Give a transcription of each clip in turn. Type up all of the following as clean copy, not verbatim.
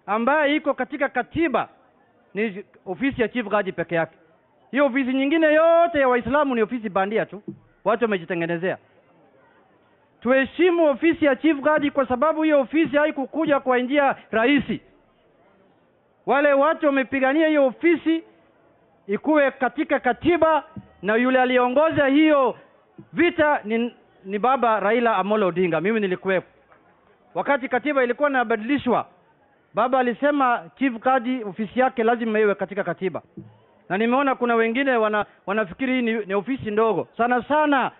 ambaye iko katika katiba ni ofisi ya Chief Kadhi peke yake. Hiyo ofisi nyingine yote ya Waislamu ni ofisi bandia tu, watu wamejitengenezea. Tuheshimu ofisi ya Chief Kadhi kwa sababu hiyo ofisi haikukuja kwa njia rahisi. Wale watu wamepigania hiyo ofisi ikuwe katika katiba, na yule aliongoza hiyo vita ni baba Raila Amolo Odinga. Mimi nilikuwepo wakati katiba ilikuwa inabadilishwa. Baba alisema Chief Kadhi ofisi yake lazima iwe katika katiba. Na nimeona kuna wengine wanafikiri hii ni ofisi ndogo. Sana sana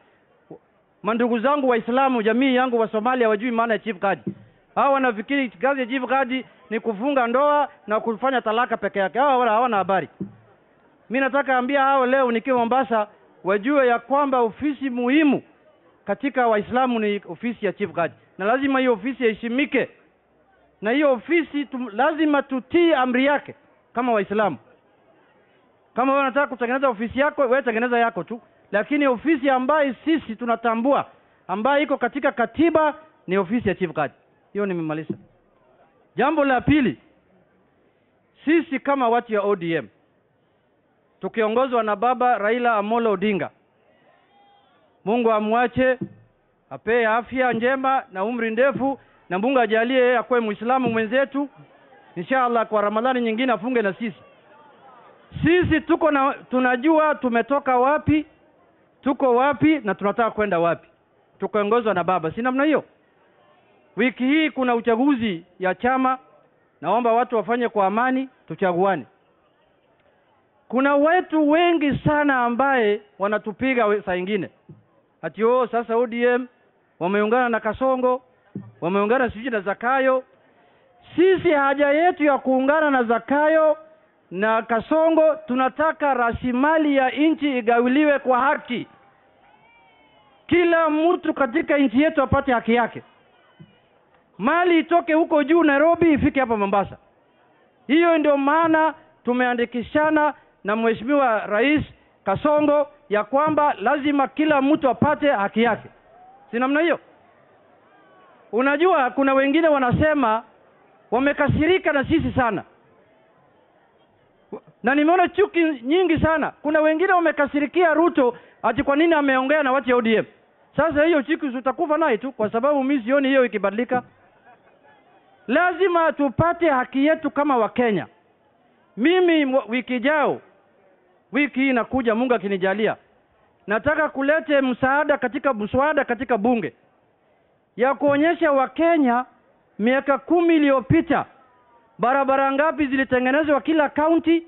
mandugu zangu Waislamu, jamii yangu wa Somalia wajui maana ya Chief Kadhi. Hao wanafikiri kazi ya Chief Kadhi ni kufunga ndoa na kufanya talaka peke yake. Hao wala hawana habari. Mimi nataka ambia hao leo nikiwa Mombasa wajue ya kwamba ofisi muhimu katika Waislamu ni ofisi ya Chief Kadhi. Na lazima hiyo ofisi iheshimike. Na hiyo ofisi lazima tutii amri yake kama Waislamu. Kama wewe unataka kutengeneza ofisi yako, wewe tengeneza yako tu. Lakini ofisi ambayo sisi tunatambua, ambayo iko katika katiba, ni ofisi ya Chief Kadhi. Hiyo nimemaliza. Jambo la pili, sisi kama watu ya ODM tukiongozwa na baba Raila Amolo Odinga, Mungu amwache, apee afya njema na umri ndefu, na Mungu ajalie yeye akuwe Muislamu mwenzetu. Inshallah kwa Ramadhani nyingine afunge na sisi. Sisi tuko na, tunajua tumetoka wapi, tuko wapi na tunataka kwenda wapi. Tukiongozwa na baba, si namna hiyo? Wiki hii kuna uchaguzi ya chama, naomba watu wafanye kwa amani, tuchaguane. Kuna watu wengi sana ambaye wanatupiga saa nyingine. Ati oh, sasa ODM wameungana na Kasongo, wameungana sijui na Zakayo. Sisi haja yetu ya kuungana na Zakayo na Kasongo, tunataka rasilimali ya nchi igawiliwe kwa haki. Kila mtu katika nchi yetu apate haki yake. Mali itoke huko juu Nairobi ifike hapa Mombasa. Hiyo ndio maana tumeandikishana na Mheshimiwa Rais Kasongo ya kwamba lazima kila mtu apate haki yake. Si namna hiyo? Unajua kuna wengine wanasema wamekasirika na sisi sana. Na nimeona chuki nyingi sana. Kuna wengine wamekasirikia Ruto ati kwa nini ameongea na watu ya ODM. Sasa hiyo chuki utakufa naye tu, kwa sababu mimi sioni hiyo ikibadilika. Lazima tupate haki yetu kama Wakenya. Mimi wiki ijao, wiki hii inakuja, Mungu akinijalia, nataka kulete msaada katika mswada katika bunge ya kuonyesha Wakenya miaka 10 iliyopita barabara ngapi zilitengenezwa kila county,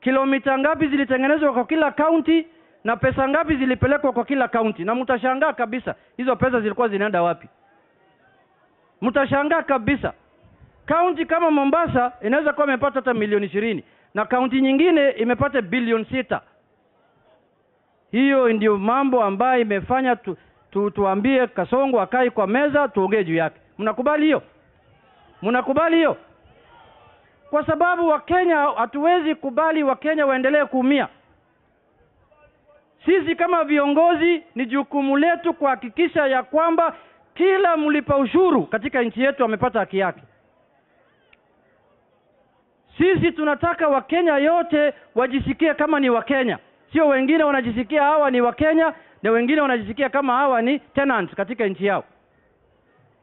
kilomita ngapi zilitengenezwa kwa kila county, na pesa ngapi zilipelekwa kwa kila county. Na mtashangaa kabisa hizo pesa zilikuwa zinaenda wapi. Mtashangaa kabisa. County kama Mombasa inaweza kuwa imepata hata milioni 20 na county nyingine imepata bilioni 6. Hiyo ndio mambo ambayo imefanya tuambie Kasongo akae kwa meza tuongee juu yake. Mnakubali hiyo? Mnakubali hiyo? Kwa sababu Wakenya hatuwezi kubali Wakenya waendelee kuumia. Sisi kama viongozi ni jukumu letu kuhakikisha ya kwamba kila mlipa ushuru katika nchi yetu amepata haki yake. Sisi tunataka Wakenya yote wajisikie kama ni Wakenya. Sio wengine wanajisikia hawa ni Wakenya na wengine wanajisikia kama hawa ni tenants katika nchi yao.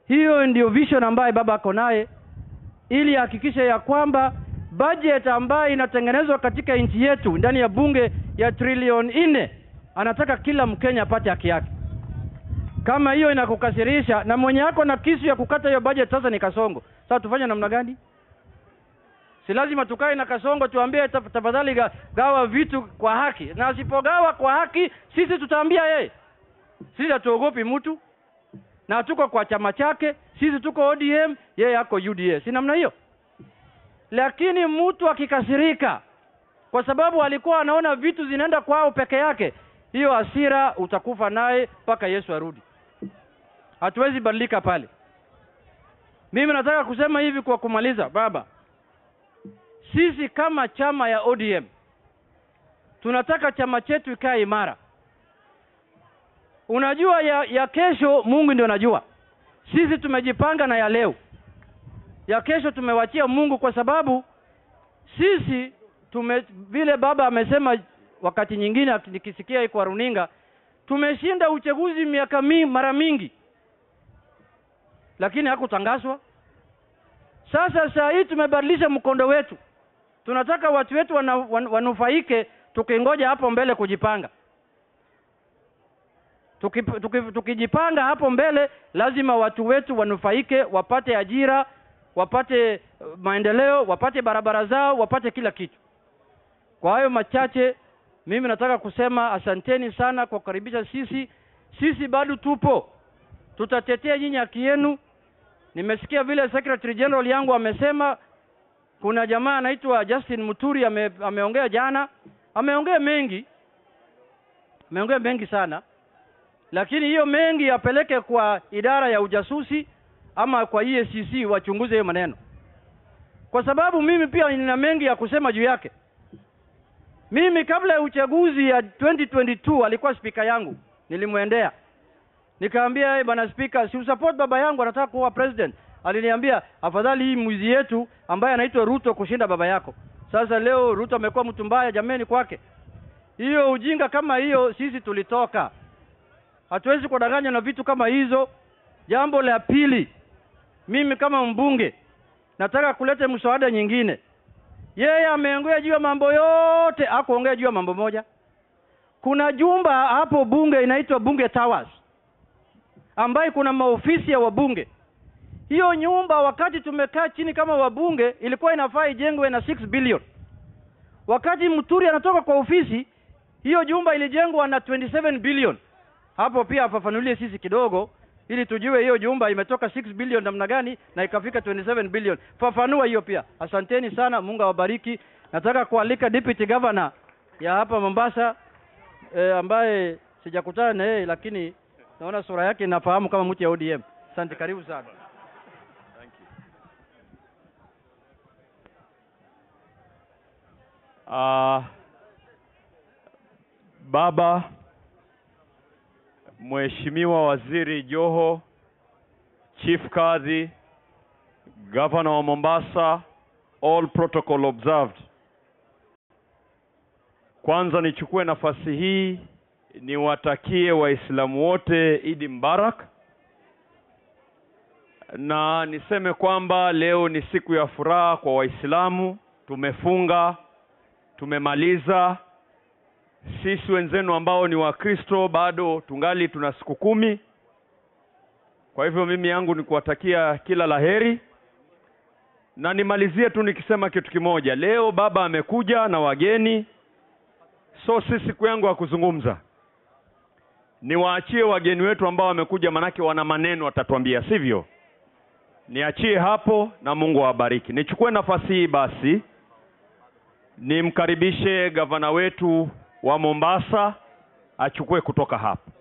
Hiyo ndio vision ambayo baba ako naye, ili hakikishe ya kwamba budget ambayo inatengenezwa katika nchi yetu ndani ya bunge ya trilioni 4, anataka kila Mkenya apate haki yake. Kama hiyo inakukasirisha na mwenye yako na kisu ya kukata hiyo budget sasa ni Kasongo. Sasa tufanye namna gani? Si lazima tukae na Kasongo tuambie tafadhali gawa vitu kwa haki. Na asipogawa kwa haki sisi tutaambia yeye. Sisi hatuogopi mtu. Na tuko kwa chama chake, sisi tuko ODM, yeye ako UDA. Si namna hiyo? Lakini mtu akikasirika kwa sababu alikuwa anaona vitu zinaenda kwao peke yake, hiyo hasira utakufa naye mpaka Yesu arudi. Hatuwezi badilika pale. Mimi nataka kusema hivi kwa kumaliza, baba. Sisi kama chama ya ODM tunataka chama chetu ikae imara. Unajua ya kesho Mungu ndio anajua. Sisi tumejipanga na ya leo. Ya kesho tumewachia Mungu, kwa sababu sisi vile baba amesema wakati nyingine nikisikia kwa runinga, tumeshinda uchaguzi miaka mara mingi, lakini hakutangazwa. Sasa saa hii tumebadilisha mkondo wetu. Tunataka watu wetu wanufaike, tukingoja hapo mbele kujipanga. Tukijipanga hapo mbele, lazima watu wetu wanufaike, wapate ajira, wapate maendeleo, wapate barabara zao, wapate kila kitu. Kwa hayo machache, mimi nataka kusema asanteni sana kwa kukaribisha sisi. Sisi bado tupo, tutatetea nyinyi haki yenu. Nimesikia vile Secretary General yangu amesema, kuna jamaa anaitwa Justin Muturi ameongea jana, ameongea mengi sana, lakini hiyo mengi yapeleke kwa idara ya ujasusi ama kwa EACC wachunguze hiyo maneno, kwa sababu mimi pia nina mengi ya kusema juu yake. Mimi kabla ya uchaguzi ya 2022 alikuwa speaker yangu, nilimuendea nikaambia, hey, bwana speaker, si support baba yangu anataka kuwa president. Aliniambia afadhali hii mwizi yetu ambaye anaitwa Ruto kushinda baba yako. Sasa leo Ruto amekuwa mtu mbaya, jameni kwake. Hiyo ujinga kama hiyo sisi tulitoka. Hatuwezi kudanganywa na vitu kama hizo. Jambo la pili, mimi kama mbunge nataka kuleta mswada nyingine. Yeye ameongea juu ya mambo yote, hakuongea juu ya mambo moja. Kuna jumba hapo bunge inaitwa Bunge Towers, ambaye kuna maofisi ya wabunge. Hiyo nyumba wakati tumekaa chini kama wabunge ilikuwa inafaa ijengwe na 6 billion. Wakati Muturi anatoka kwa ofisi, hiyo jumba ilijengwa na 27 billion. Hapo pia afafanulie sisi kidogo ili tujue hiyo jumba imetoka 6 billion namna gani na ikafika 27 billion. Fafanua hiyo pia. Asanteni sana, Mungu awabariki. Nataka kualika Deputy Governor ya hapa Mombasa, ambaye sijakutana na yeye lakini naona sura yake nafahamu kama mtu ya ODM. Asante, karibu sana. Thank you. Baba Mheshimiwa Waziri Joho, Chief Kadhi, Governor wa Mombasa, all protocol observed. Kwanza nichukue nafasi hii niwatakie Waislamu wote Eid Mubarak, na niseme kwamba leo ni siku ya furaha kwa Waislamu. Tumefunga, tumemaliza. Sisi wenzenu ambao ni Wakristo bado tungali tuna siku 10. Kwa hivyo mimi yangu ni kuwatakia kila laheri. Na nimalizie tu nikisema kitu kimoja. Leo baba amekuja na wageni, so si siku yangu ya kuzungumza. Niwaachie wageni wetu ambao wamekuja, manake wana maneno watatuambia, sivyo? Niachie hapo na Mungu awabariki. Nichukue nafasi hii basi nimkaribishe gavana wetu wa Mombasa achukue kutoka hapa.